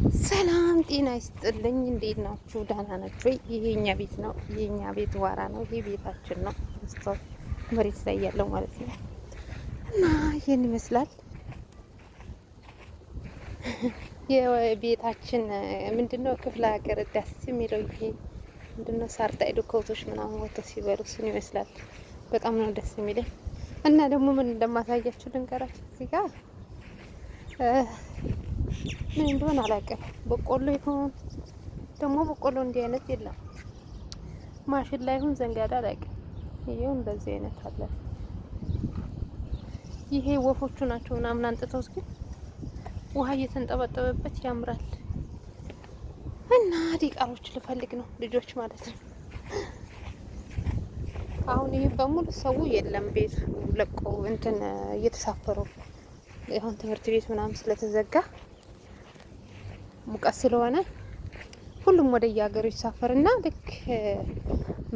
ሰላም ጤና ይስጥልኝ። እንዴት ናችሁ? ደህና ናችሁ ወይ? ይሄ የኛ ቤት ነው። የኛ ቤት ዋራ ነው። ይሄ ቤታችን ነው። መስታወት መሬት ላይ ያለው ማለት ነው። እና ይህን ይመስላል የቤታችን ምንድነው ክፍለ ሀገር ደስ የሚለው ይሄ ምንድነው ሳር ታጭዶ ከብቶች ምናምን ወጥተው ሲበሉ እሱን ይመስላል። በጣም ነው ደስ የሚለኝ። እና ደግሞ ምን እንደማሳያችሁ ልንገራችሁ። እዚህ ጋር ምን እንደሆነ አላውቅም። በቆሎ ይሁን ደግሞ በቆሎ እንዲህ አይነት የለም። ማሽን ላይ ይሁን ዘንጋዳ አላውቅም። ይሄው እንደዚህ አይነት አለ። ይሄ ወፎቹ ናቸው ምናምን አንጥተው ግን ውሃ እየተንጠባጠበበት ያምራል። እና ዲቃሎች ልፈልግ ነው ልጆች ማለት ነው። አሁን ይሄ በሙሉ ሰው የለም ቤቱ ለቆ እንትን እየተሳፈሩ አሁን ትምህርት ቤት ምናምን ስለተዘጋ ሙቀት ስለሆነ ሁሉም ወደ የሀገሩ ይሳፈርና ልክ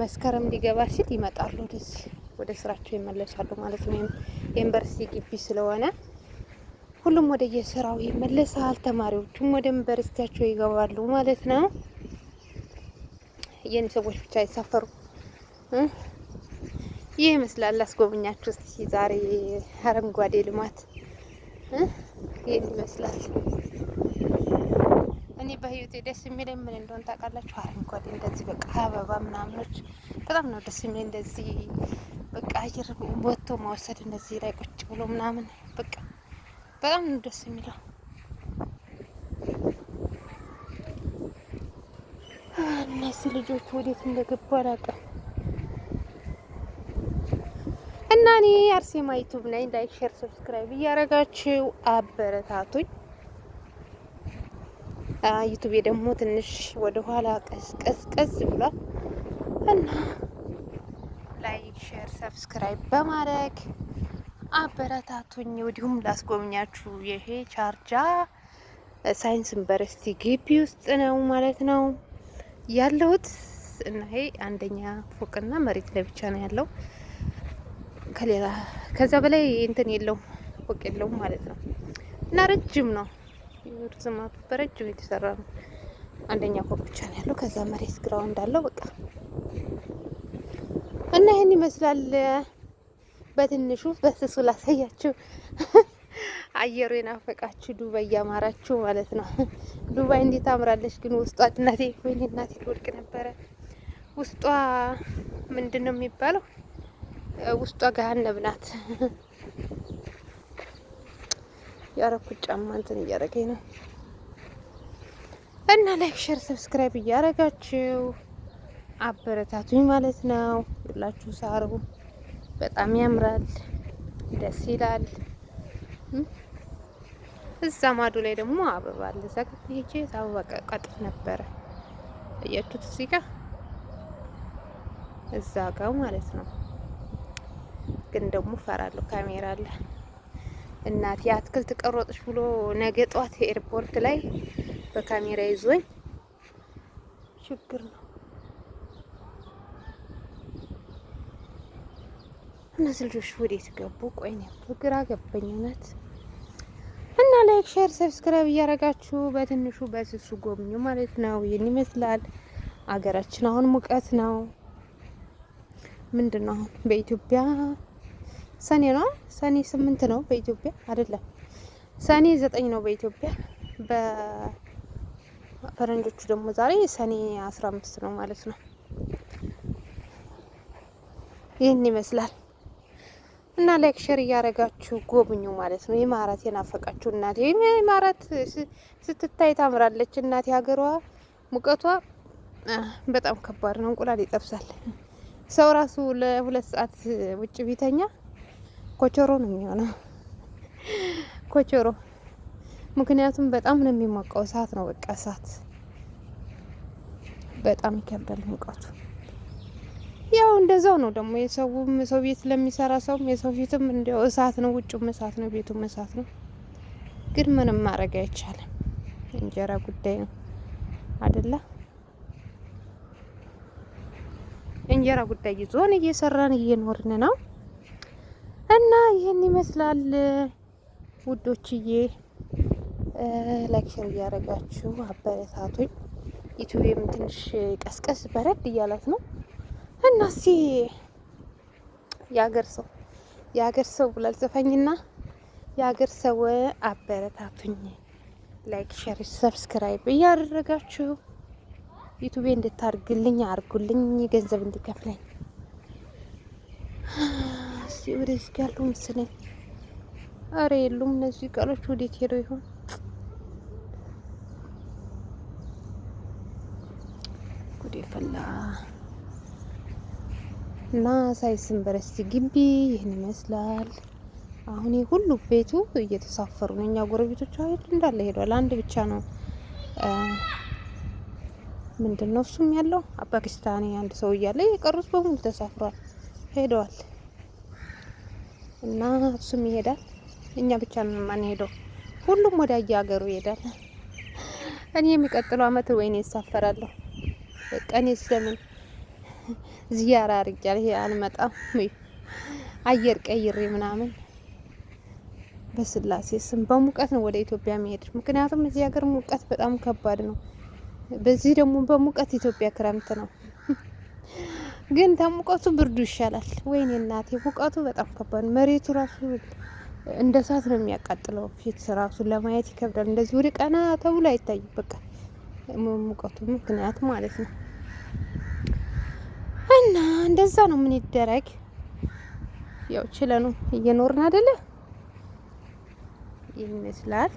መስከረም ሊገባ ሲል ይመጣሉ፣ ወደዚህ ወደ ስራቸው ይመለሳሉ ማለት ነው። የዩኒቨርሲቲ ግቢ ስለሆነ ሁሉም ወደ የስራው ይመለሳል። ተማሪዎቹም ወደ ዩኒቨርሲቲያቸው ይገባሉ ማለት ነው። የኔ ሰዎች ብቻ አይሳፈሩ። ይህ ይመስላል። አስጎብኛችሁ እስቲ ዛሬ አረንጓዴ ልማት ይህን ይመስላል። እኔ በህይወቴ ደስ የሚለኝ ምን እንደሆነ ታውቃላችሁ? አረንጓዴ እንደዚህ በቃ አበባ ምናምኖች በጣም ነው ደስ የሚለኝ። እንደዚህ በቃ አየር ወጥቶ መውሰድ እንደዚህ ላይ ቁጭ ብሎ ምናምን በቃ በጣም ነው ደስ የሚለው። እነዚህ ልጆች ወዴት እንደገቡ አላውቅም። እና እኔ አርሴማ ዩቱብ ነኝ። Like፣ share፣ subscribe እያረጋችሁ አበረታቱኝ። ዩቱቤ ደግሞ ትንሽ ወደ ኋላ ቀዝቀዝ ቀዝ ብሏል እና like share subscribe በማድረግ አበረታቱኝ። ወዲሁም ላስጎብኛችሁ ይሄ ሻርጃ ሳይንስ ዩኒቨርሲቲ ግቢ ውስጥ ነው ማለት ነው ያለሁት እና ይሄ አንደኛ ፎቅና መሬት ላይ ብቻ ነው ያለው። ከሌላ ከዛ በላይ እንትን የለውም ፎቅ የለውም ማለት ነው እና ረጅም ነው ርዝማቱ በረጅም የተሰራ ነው። አንደኛ ፎቅ ብቻ ነው ያለው። ከዛ መሬት ground አለው በቃ እና ይህን ይመስላል። በትንሹ በስሱ ላሳያችሁ። አየሩ የናፈቃችሁ ዱባይ እያማራችሁ ማለት ነው። ዱባይ እንዴት አምራለች ግን ውስጧ እናቴ፣ ወይኔ እናቴ ልወድቅ ነበረ። ውስጧ ምንድን ነው የሚባለው? ውስጧ ገሀነም ናት። ያረኩት ጫማ እንትን እያረገኝ ነው። እና like share subscribe እያረጋችሁ አበረታቱኝ ማለት ነው። ሁላችሁ ሳሩ በጣም ያምራል፣ ደስ ይላል። እዛ ማዶ ላይ ደግሞ አበባ አለ። እዛ ጋር ሄጄ አበባ ቀጥፍ ነበረ። አያችሁት? እዚህ ጋር እዛ ጋር ማለት ነው። ግን ደግሞ ፈራለሁ፣ ካሜራ አለ። እናቴ አትክልት ቀረጥሽ ብሎ ነገ ጠዋት ኤርፖርት ላይ በካሜራ ይዞኝ ችግር ነው። እነዚህ ልጆች ወዴት ገቡ? ቆይ ነው ግራ ገባኝ እውነት። እና like፣ share፣ subscribe እያደረጋችሁ በትንሹ በስሱ ጎብኙ ማለት ነው። ይህን ይመስላል አገራችን። አሁን ሙቀት ነው። ምንድን ነው አሁን በኢትዮጵያ ሰኔ ነው። ሰኔ 8 ነው በኢትዮጵያ አይደለም፣ ሰኔ 9 ነው በኢትዮጵያ። በፈረንጆቹ ደግሞ ዛሬ ሰኔ 15 ነው ማለት ነው። ይህን ይመስላል እና like share እያደረጋችሁ ጎብኙ ማለት ነው። ኢማራት የናፈቃችሁ እናቴ፣ ኢማራት ስትታይ ታምራለች እናቴ። ሀገሯ ሙቀቷ በጣም ከባድ ነው። እንቁላል ይጠብሳል ሰው ራሱ ለ2 ሰዓት ውጭ ቢተኛ ኮቸሮ ነው የሚሆነው። ኮቸሮ ምክንያቱም በጣም ነው የሚሞቀው። እሳት ነው በቃ እሳት። በጣም ይከብዳል ሙቀቱ። ያው እንደዛው ነው ደግሞ የሰውም ሰው ቤት ለሚሰራ ሰውም የሰው ፊትም እንዲያው እሳት ነው፣ ውጭም እሳት ነው፣ ቤቱም እሳት ነው። ግን ምንም ማድረግ አይቻልም። እንጀራ ጉዳይ ነው አይደለ? እንጀራ ጉዳይ ይዞን እየሰራን እየኖርን ነው። እና ይህን ይመስላል ውዶችዬ። Like share እያደረጋችሁ አበረታቱኝ። ዩቲዩብም ትንሽ ቀስቀስ በረድ እያላት ነው እና እስኪ የሀገር ሰው የሀገር ሰው ብሏል ዘፋኝና የሀገር ሰው አበረታቱኝ። Like share subscribe እያደረጋችሁ ዩቲዩቤ እንድታርግልኝ አርጉልኝ፣ ገንዘብ እንዲከፍለኝ። እስቲ ወደዚህ ያሉ መሰለኝ። አረ የሉም እነዚህ ቃሎች ወዴት ሄደው ይሆን? ጉዴ ፈላ። እና ሳይንስ ዩኒቨርሲቲ ግቢ ይህን ይመስላል። አሁን ሁሉ ቤቱ እየተሳፈሩ ነው። እኛ ጎረቤቶች አይደል እንዳለ ሄዷል። አንድ ብቻ ነው ምንድን ነው እሱም ያለው ፓኪስታኒ አንድ ሰው እያለ የቀሩት በሙሉ ተሳፍሯል ሄደዋል። እና እሱም ይሄዳል። እኛ ብቻ ነው የማንሄደው። ሁሉም ወደ ሀገሩ ይሄዳል። እኔ የሚቀጥለው አመት ወይኔ እሳፈራለሁ። በቃ እኔ ስለምን ዚያራ አድርጊያለሁ። ይሄ አልመጣም አየር ቀይሬ ምናምን በስላሴ ስም በሙቀት ነው ወደ ኢትዮጵያ መሄድ። ምክንያቱም እዚህ ሀገር ሙቀት በጣም ከባድ ነው። በዚህ ደግሞ በሙቀት ኢትዮጵያ ክረምት ነው፣ ግን ተሙቀቱ ብርዱ ይሻላል። ወይኔ እናቴ ሙቀቱ በጣም ከባድ ነው። መሬቱ ራሱ እንደ እሳት ነው የሚያቃጥለው። ፊት ራሱ ለማየት ይከብዳል። እንደዚህ ወደ ቀና ተብሎ አይታይም። በቃ ሙቀቱ ምክንያት ማለት ነው። እና እንደዛ ነው። ምን ይደረግ ያው ችለኑ እየኖርን አይደለ ይመስላል።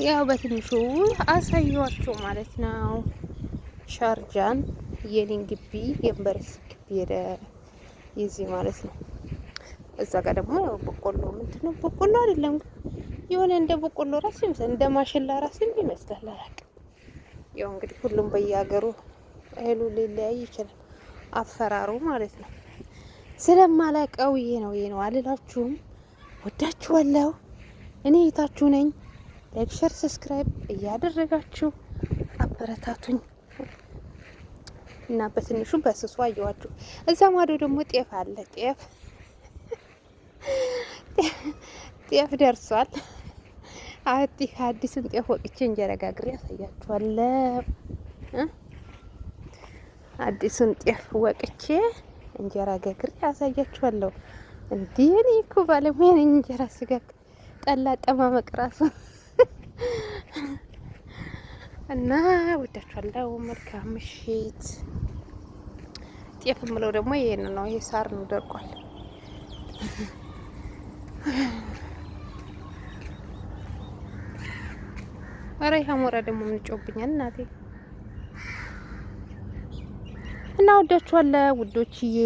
ያው በትንሹ አሳየኋቸው ማለት ነው። ሻርጃን የኔን ግቢ የዩኒቨርሲቲ ግቢ ሄደ የዚህ ማለት ነው። እዛ ጋር ደግሞ በቆሎ ምንድን ነው? በቆሎ አይደለም የሆነ እንደ በቆሎ ራስ ይመስላል፣ እንደ ማሽላ ራስ ይመስላል። አላውቅም። ያው እንግዲህ ሁሉም በየሀገሩ እህሉ ሊለያይ ይችላል፣ አፈራሩ ማለት ነው። ስለማላውቀው ይሄ ነው ይሄ ነው አልላችሁም። ወዳችኋለሁ። እኔ የታችሁ ነኝ። Like፣ share፣ subscribe እያደረጋችሁ አበረታቱኝ እና በትንሹ በስሱ አየዋችሁ። እዛ ማዶ ደግሞ ጤፍ አለ። ጤፍ ጤፍ ደርሷል። አዲሱን ጤፍ ወቅቼ እንጀራ ጋግሬ ያሳያችኋለሁ። አዲሱን ጤፍ ወቅቼ እንጀራ ጋግሬ ያሳያችኋለሁ። እንዲህ እኔ እኮ ባለሙያ ነኝ። እንጀራ ስጋግር ጠላ አጠማመቅ ራሱ እና ወዳችኋለሁ። መልካም ምሽት። ጤፍ የምለው ደግሞ ይሄን ነው። ይሄ ሳር ነው፣ ደርቋል። ኧረ ይሄ አሞራ ደግሞ ምን ጮብኛል እናቴ። እና ወዳችኋለሁ ውዶችዬ።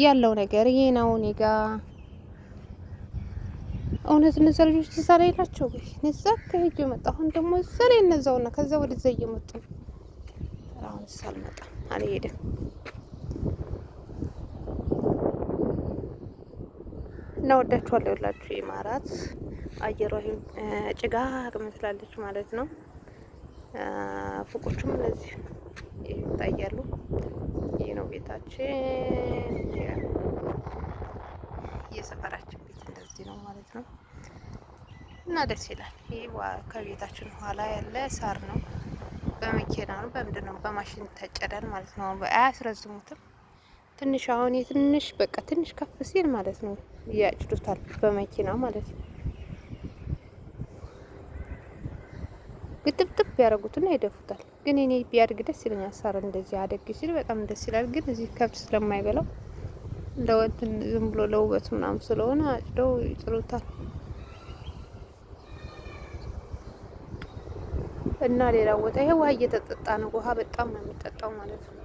ያለው ነገር ይሄ ነው እኔ ጋ እውነት እነዛ ልጆች እዛ ላይ ናቸው ወይ? እነዛ ከሄጄ መጣ። አሁን ደግሞ እዛ ላይ እነዛውና ከዛ ወደዛ እየመጡ ነው። አሁን አልመጣም፣ አልሄድም። እና ወዳችኋለሁ። ያላችሁ ኢማራት አየሯ ጭጋግ መስላለች ማለት ነው። ፎቆቹም እነዚህ ይታያሉ። ይህ ነው ቤታችን፣ የሰፈራችን ቤት እንደዚህ ነው ማለት ነው። እና ደስ ይላል። ይህ ከቤታችን ኋላ ያለ ሳር ነው። በመኪና ነው በምንድን ነው በማሽን ይታጨዳል ማለት ነው። አያስረዝሙትም። ትንሽ አሁን የትንሽ በቃ ትንሽ ከፍ ሲል ማለት ነው ያጭዱታል በመኪና ማለት ነው። ግጥብጥብ ያደረጉትና ይደፉታል። ግን እኔ ቢያድግ ደስ ይለኛል። ሳር እንደዚህ አደግ ሲል በጣም ደስ ይላል። ግን እዚህ ከብት ስለማይበላው ለወንትን ዝም ብሎ ለውበት ምናምን ስለሆነ አጭደው ይጥሉታል። እና ሌላ ቦታ ይሄ ውሃ እየተጠጣ ነው። ውሃ በጣም ነው የሚጠጣው ማለት ነው።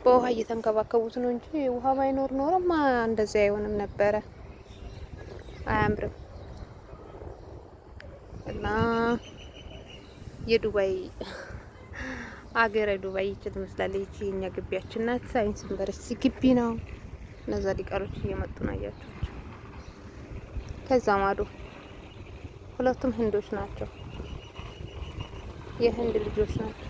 በውሃ እየተንከባከቡት ነው እንጂ ውሃ ባይኖር ኖሮማ እንደዚያ አይሆንም ነበረ። አያምርም። እና የዱባይ አገረ ዱባይ ይቺ ትመስላለች። ይቺ የኛ ግቢያችን ናት። ሳይንስ ዩኒቨርሲቲ ግቢ ነው። እነዛ ሊቃሎች እየመጡ ነው አያቸዋቸው። ከዛ ማዶ ሁለቱም ህንዶች ናቸው። የህንድ ልጆች ናቸው።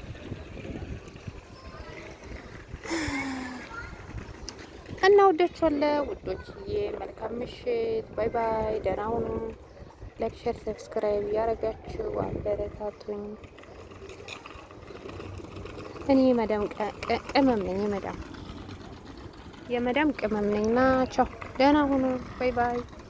እና ወዳችኋለሁ ውዶችዬ፣ መልካም ምሽት። Bye bye። ደህና ሁኑ። Like፣ share፣ subscribe እያደረጋችሁ አበረታቱኝ። እኔ የመዳም ቅመም ነኝ። የመዳም ቅመም ነኝ። ና ቻው፣ ደህና ሁኑ። Bye bye።